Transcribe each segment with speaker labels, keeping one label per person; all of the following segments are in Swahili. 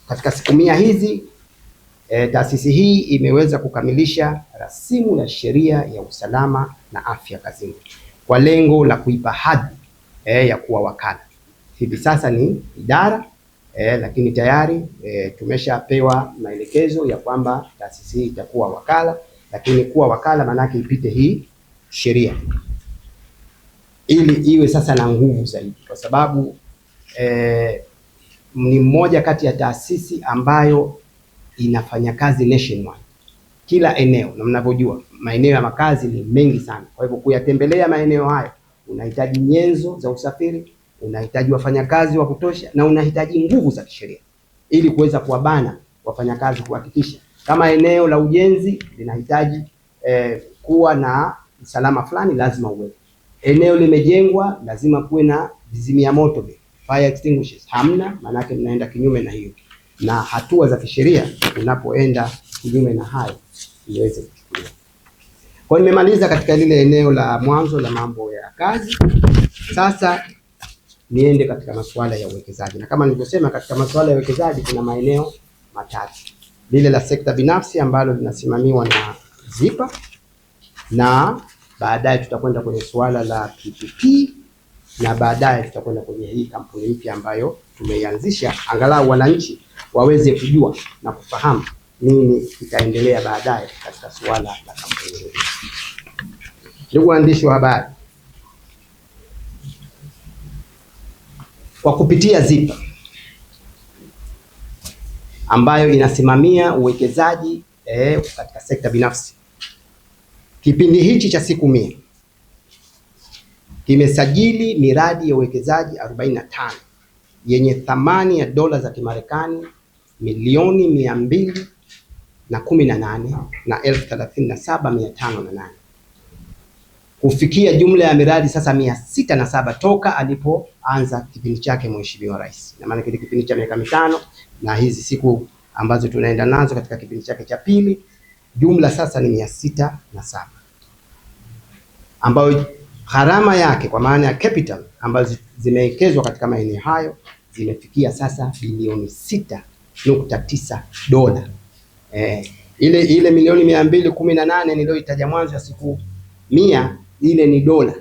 Speaker 1: Katika siku 100 hizi taasisi hii imeweza kukamilisha rasimu ya sheria ya usalama na afya kazini kwa lengo la kuipa hadhi ya kuwa wakala. Hivi sasa ni idara lakini tayari tumeshapewa maelekezo ya kwamba taasisi hii itakuwa wakala, lakini kuwa wakala maanake ipite hii sheria ili iwe sasa na nguvu zaidi, kwa sababu ni mmoja kati ya taasisi ambayo inafanya kazi nationwide kila eneo, na mnavyojua maeneo ya makazi ni mengi sana. Kwa hivyo kuyatembelea maeneo hayo unahitaji nyenzo za usafiri, unahitaji wafanyakazi wa kutosha, na unahitaji nguvu za kisheria ili kuweza kuwabana wafanyakazi, kuhakikisha kama eneo la ujenzi linahitaji kuwa na usalama fulani, lazima uwepo. Eneo limejengwa, lazima kuwe na vizimia moto, fire extinguishers. Hamna, maanake mnaenda kinyume na hiyo, na hatua za kisheria unapoenda kinyume na hayo iweze kuchukuliwa. Kwa hiyo nimemaliza katika lile eneo la mwanzo la mambo ya kazi. Sasa niende katika masuala ya uwekezaji, na kama nilivyosema, katika masuala ya uwekezaji kuna maeneo matatu: lile la sekta binafsi ambalo linasimamiwa na ZIPA, na baadaye tutakwenda kwenye suala la PPP, na baadaye tutakwenda kwenye hii kampuni mpya ambayo tumeianzisha, angalau wananchi waweze kujua na kufahamu nini kitaendelea baadaye katika suala la kampuni hii. Ndugu waandishi wa habari, kwa kupitia ZIPA ambayo inasimamia uwekezaji katika sekta binafsi, kipindi hichi cha siku 100 kimesajili miradi ya uwekezaji 45 yenye thamani ya dola za Kimarekani milioni mia mbili na kumi na nane na elfu thelathini na saba mia tano na nane kufikia jumla ya miradi sasa 607 toka alipoanza kipindi chake Mheshimiwa Rais. Na maana kile kipindi cha miaka 5 na hizi siku ambazo tunaenda nazo katika kipindi chake cha pili, jumla sasa ni 607 ambayo gharama yake kwa maana ya capital ambazo zimewekezwa katika maeneo hayo zimefikia sasa bilioni 6.9 dola. Ile milioni 218 niliyoitaja mwanzo ya siku 100, ile ni dola.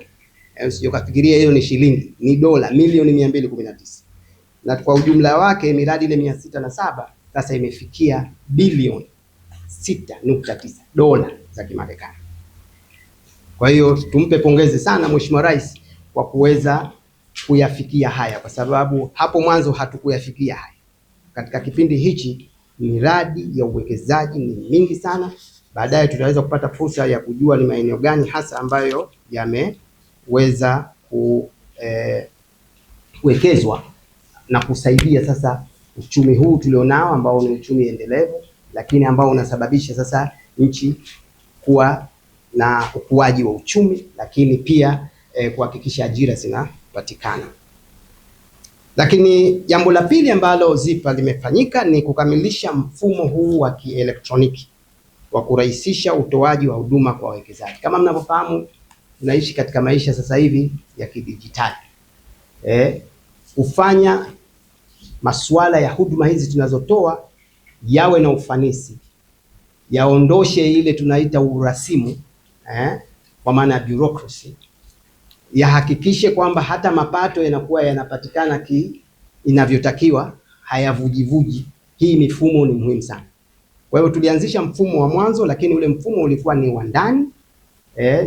Speaker 1: Usije ukafikiria hiyo ni shilingi, ni dola milioni 219. Na kwa ujumla wake miradi ile 607 sasa imefikia bilioni 6.9 dola za Kimarekani. Kwa hiyo tumpe pongezi sana Mheshimiwa Rais kwa kuweza kuyafikia haya, kwa sababu hapo mwanzo hatukuyafikia haya. Katika kipindi hichi miradi ya uwekezaji ni mingi sana. Baadaye tutaweza kupata fursa ya kujua ni maeneo gani hasa ambayo yameweza kuwekezwa na kusaidia sasa uchumi huu tulionao ambao ni uchumi endelevu, lakini ambao unasababisha sasa nchi kuwa na ukuaji wa uchumi, lakini pia kuhakikisha ajira zinapatikana. Lakini jambo la pili ambalo ZIPA limefanyika ni kukamilisha mfumo huu wa kielektroniki wa kurahisisha utoaji wa huduma kwa wawekezaji. Kama mnavyofahamu, tunaishi katika maisha sasa hivi ya kidijitali. Kufanya masuala ya huduma hizi tunazotoa yawe na ufanisi, yaondoshe ile tunaita urasimu, kwa maana ya bureaucracy, yahakikishe kwamba hata mapato yanakuwa yanapatikana inavyotakiwa, hayavujivuji. Hii mifumo ni muhimu sana. Kwa hiyo tulianzisha mfumo wa mwanzo, lakini ule mfumo ulikuwa ni wa ndani.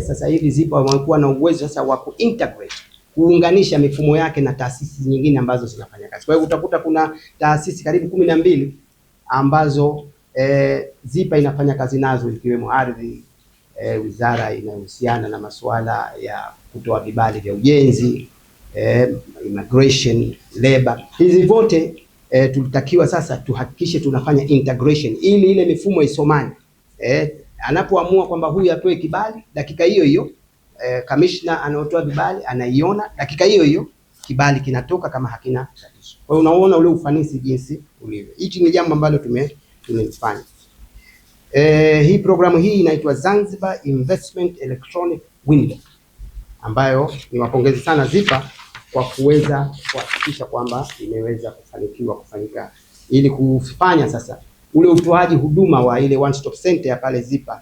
Speaker 1: Sasa hivi ZIPA wamekuwa na uwezo sasa wa kuintegrate, kuunganisha mifumo yake na taasisi nyingine ambazo zinafanya kazi. Kwa hiyo utakuta kuna taasisi karibu 12 ambazo ZIPA inafanya kazi nazo, ikiwemo ardhi, wizara inayohusiana na masuala ya kutoa vibali vya ujenzi, immigration, labor. Hizi vote tulitakiwa sasa tuhakikishe tunafanya integration ili ile mifumo isomane. Anapoamua kwamba huyu apewe kibali, dakika hiyo hiyo commissioner anaotoa vibali anaiona, dakika hiyo hiyo kibali kinatoka kama hakina tatizo. Kwa hiyo unaona ule ufanisi jinsi ulivyo. Hichi ni jambo ambalo tumefanya. Hii programu hii inaitwa Zanzibar Investment Electronic Window, ambayo ni wapongezi sana ZIPA kwa kuweza kuhakikisha kwamba imeweza kufanikiwa kufanyika ili kufanya sasa ule utoaji huduma wa ile one stop center ya pale ZIPA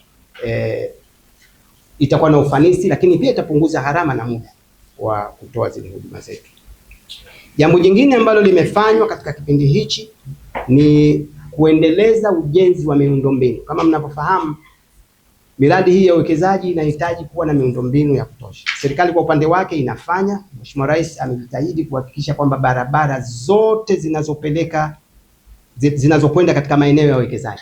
Speaker 1: itakuwa na ufanisi, lakini pia itapunguza gharama na muda wa kutoa zile huduma zetu. Jambo jingine ambalo limefanywa katika kipindi hichi ni kuendeleza ujenzi wa miundombinu. Kama mnavyofahamu, miradi hii ya uwekezaji inahitaji kuwa na miundombinu ya kutosha. Serikali kwa upande wake inafanya. Mheshimiwa Rais amejitahidi kuhakikisha kwamba barabara zote zinazopeleka zinazokwenda katika maeneo ya uwekezaji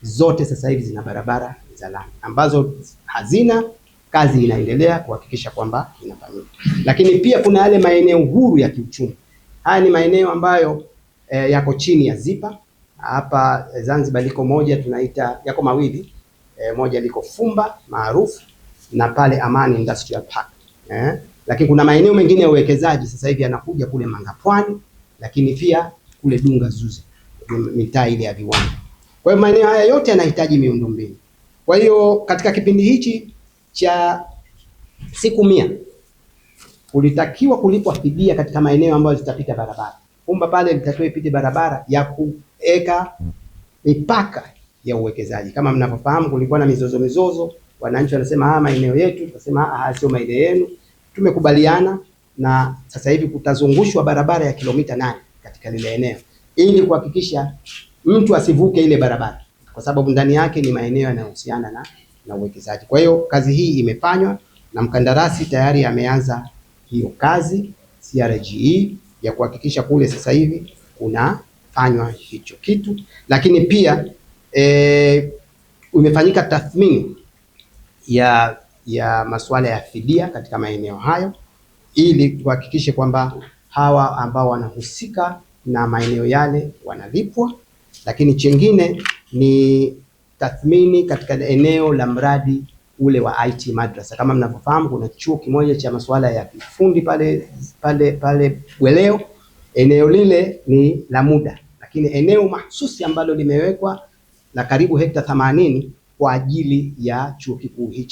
Speaker 1: zote sasa hivi zina barabara za lami, ambazo hazina kazi inaendelea kuhakikisha kwamba inafanyika. Lakini pia kuna yale maeneo huru ya kiuchumi. Haya ni maeneo ambayo yako chini ya ZIPA. Hapa Zanzibar liko moja tunaita, yako mawili, moja liko Fumba maarufu na pale Amani Industrial Park. Lakini kuna maeneo mengine ya uwekezaji sasa hivi yanakuja kule Mangapwani, lakini pia kule Dunga Zuze, mitaa ile ya viwanda. Kwa hiyo maeneo haya yote yanahitaji miundombinu. Kwa hiyo katika kipindi hichi cha siku 100 kulitakiwa kulipwa fidia katika maeneo ambayo zitapita barabara. Fumba pale litakiwa ipite barabara ya kuweka mipaka ya uwekezaji. Kama mnavyofahamu, kulikuwa na mizozo, wananchi wanasema maeneo yetu, tunasema sio maeneo yenu. Tumekubaliana na sasa hivi kutazungushwa barabara ya kilomita 8 katika lile eneo ili kuhakikisha mtu asivuke ile barabara, kwa sababu ndani yake ni maeneo yanayohusiana na uwekezaji. Kwa hiyo kazi hii imefanywa na mkandarasi tayari ameanza hiyo kazi CRGE ya kuhakikisha kule sasa hivi kunafanywa hicho kitu. Lakini pia imefanyika tathmini ya masuala ya fidia katika maeneo hayo ili tuhakikishe kwamba hawa ambao wanahusika na maeneo yale wanalipwa. Lakini chengine ni tathmini katika eneo la mradi ule wa IT Madrasa. Kama mnavyofahamu, kuna chuo kimoja cha masuala ya kiufundi pale pale pale Bweleo. Eneo lile ni la muda, lakini eneo mahsusi ambalo limewekwa la karibu hekta 80 kwa ajili ya chuo kikuu hichi.